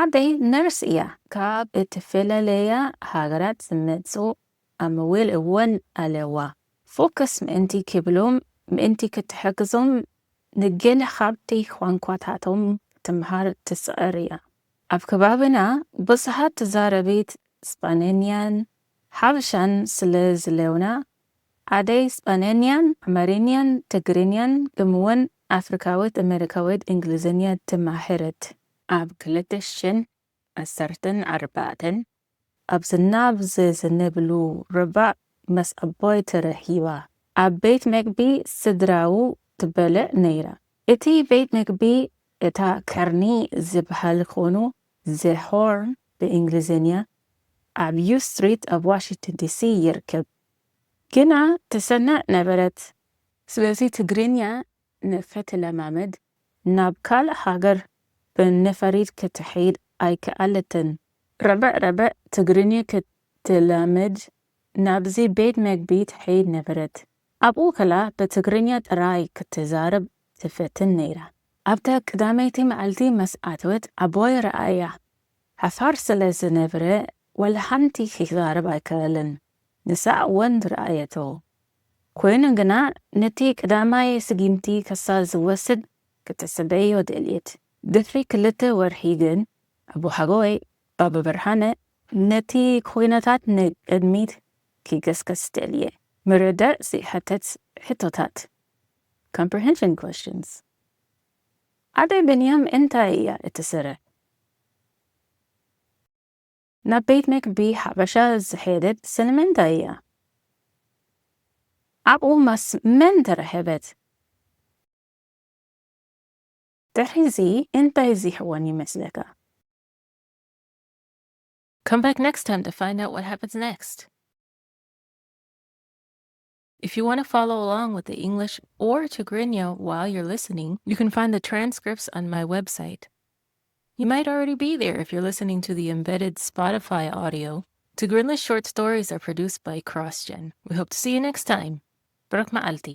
ኣደይ ነርስ እያ። ካብ እተፈላለያ ሃገራት ዝመጹ ኣመዊል እውን ኣለዋ። ፎከስ ምእንቲ ክብሎም፣ ምእንቲ ክትሕግዞም፣ ንገለ ካብቲ ቋንቋታቶም ክትምሃር ትጽዕር እያ። ኣብ ከባቢና ብዙሓት ተዛረቢት ስጳነኛን ሓበሻን ስለ ዝለውና፣ ኣደይ ስጳነኛን ኣማርኛን ትግርኛን ከምኡውን ኣፍሪካዊት ኣሜሪካዊት እንግሊዝኛ ተማህረት። ኣብ ክልተ ሽሕን ዓሰርተን ኣርባዕተን ኣብ ዝናብ ዝዝንብሉ ረባዕ ምስ ኣቦይ ተረኺባ። ኣብ ቤት መግቢ ስድራኡ ትበልዕ ነይራ። እቲ ቤት መግቢ እታ ከርኒ ዝበሃል ኮይኑ፣ ዘ ሆርን ብእንግሊዝኛ፣ ኣብ ዩ ስትሪት ኣብ ዋሽንግተን ዲሲ ይርከብ። ግና ትሰንዕ ነበረት። ስለዚ ትግርኛ ንክትለማመድ ናብ ካልእ ሃገር ብነፈሪት ክትኸይድ ኣይከኣለትን። ረብዕ ረብዕ ትግርኛ ክትለምድ ናብዚ ቤት መግቢ ትኸይድ ነበረት። ኣብኡ ከላ ብትግርኛ ጥራይ ክትዛረብ ትፈትን ነይራ። ኣብታ ቀዳመይቲ መዓልቲ ምስ ኣተወት ኣቦይ ረኣያ። ሓፋር ስለ ዝነበረ ዋላ ሓንቲ ክዛረብ ኣይከኣለን። ንሳ እውን ረኣየቶ። ኮይኑ ግና ነቲ ቀዳማይ ስጊምቲ ክሳብ ዝወስድ ክትጽበዮ ደልየት። ድሕሪ ክልተ ወርሒ ግን ኣቦሓጎይ ባባ ብርሃነ ነቲ ኩነታት ንቕድሚት ክገስግስ ደልየ። ምርዳእ ዝሕተት ሕቶታት። Comprehension questions. ኣደይ ብንያም እንታይ እያ እትሰርሕ? ናብ ቤት መግቢ ሓበሻ ዝኸደት ስለምንታይ እያ? ኣብኡ ምስ መን ተራኸበት? ድሕሪዚ እንታይ ዝህወን ይመስለካ? Come back next time to find out what happens next. If you want to follow along with the English or Tigrinya while you're listening, you can find the transcripts on my website. You might already be there if you're listening to the embedded Spotify audio. Tigrinya short stories are produced by CrossGen. We hope to see you next time. ብሩኽ መዓልቲ።